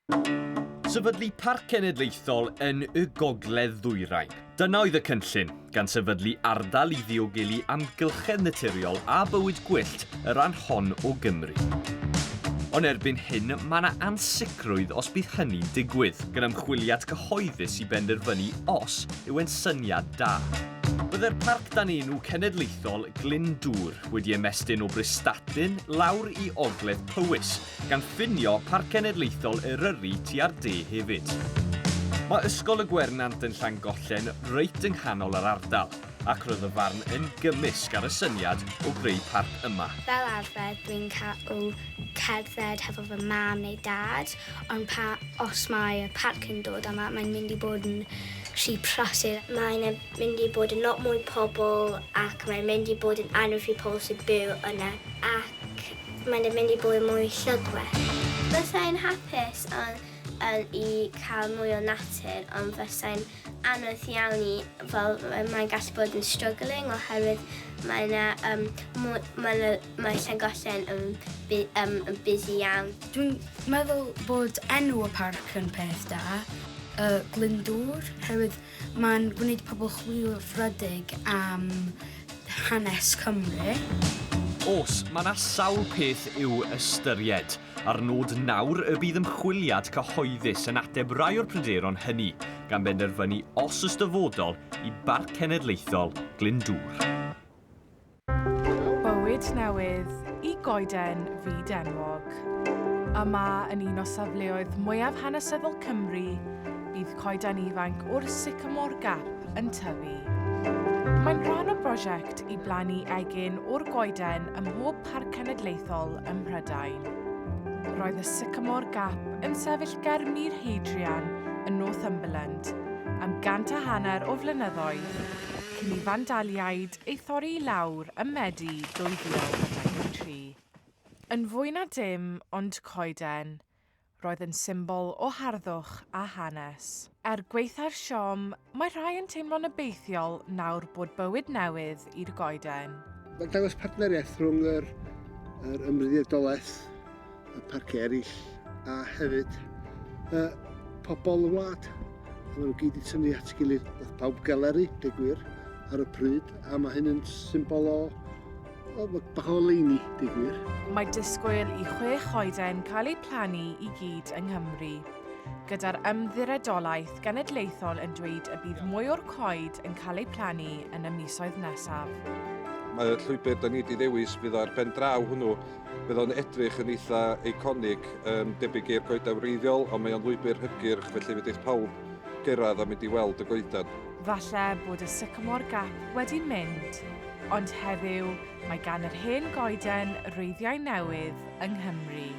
Sefydlu Parc Cenedlaethol yn y Gogledd Ddwyrain. Dyna oedd y cynllun, gan sefydlu ardal i ddiogelu amgylchedd naturiol a bywyd gwyllt y rhan hon o Gymru. Ond erbyn hyn, mae yna ansicrwydd os bydd hynny'n digwydd, gan ymchwiliad cyhoeddus i benderfynu os yw e'n syniad da. Byddai'r parc dan enw cenedlaethol Glyndŵr wedi ymestyn o Brestatyn lawr i ogledd Powys, gan ffinio Parc Cenedlaethol Eryri tua'r de hefyd. Mae Ysgol y Gwernant yn Llangollen reit yng nghanol yr ardal, ac roedd y farn yn gymysg ar y syniad o greu parc yma. Fel arfer dwi'n cael cerdded hefo fy mam neu dad, ond pa os mae y parc yn dod yma mae'n mynd i bod yn rhy prysur. Mae'n mynd i bod yn lot mwy pobl ac mae'n mynd i bod yn anodd i pobl sy'n byw yna ac Mae'n mynd i bod yn mwy llygwell. Fysai'n hapus on, on i cael mwy o natur, ond fysai'n anodd iawn i, fel mae'n gallu bod yn struggling oherwydd mae yna, um, mwy, mae, yna, mae Llangollen yn, um, yn busy iawn. Dwi'n meddwl bod enw y parc yn peth da, uh, Glyndŵr, herwydd Mae'n gwneud pobl chwilfrydig am hanes Cymru. Oes, mae 'na sawl peth i'w ystyried, a'r nod nawr y bydd ymchwiliad cyhoeddus yn ateb rai o'r pryderon hynny, gan benderfynu os oes dyfodol i Barc Cenedlaethol Glyndŵr. Bywyd newydd i goeden fyd-enwog. Yma, yn un o safleoedd mwyaf hanesyddol Cymru, bydd coeden ifanc o'r Sycamore Gap yn tyfu. Mae'n rhan o brosiect i blannu egin o'r goeden ym mhob parc cenedlaethol ym Mhrydain. Roedd y Sycamore Gap yn sefyll ger Mur Hadrian yn Northumberland am 150 o flynyddoedd, cyn i fandaliaid ei thorri i lawr ym Medi 2023. Yn fwy na dim ond coeden, roedd yn symbol o harddwch a hanes. Er gwaetha'r siom, mae rhai yn teimlo'n obeithiol nawr bod bywyd newydd i'r goeden. Mae'n dangos partneriaeth rhwng yr, yr ymddiriedolaeth, y parciau eraill a hefyd y pobl y wlad. A maen nhw gyd i tynnu at ei gilydd. Nath pawb galeru, deu gwir, ar y pryd, a mae hyn yn symbol o, o bach o leini, deu gwir. Mae disgwyl i chwe choeden cael eu plannu i gyd yng Nghymru, gyda'r Ymddiriedolaeth Genedlaethol yn dweud y bydd mwy o'r coed yn cael eu plannu yn y misoedd nesaf. Mae'r llwybr da ni wedi ddewis, fydd o ar ben draw hwnnw, Bydd o'n edrych yn eitha eiconig, um, debyg i'r goeden wreiddiol, ond mae o'n lwybr hygyrch, felly fedrith pawb gyrraedd a mynd i weld y goeden. Falle bod y Sycamore Gap wedi mynd, ond heddiw mae gan yr hen goeden wreiddiau newydd yng Nghymru.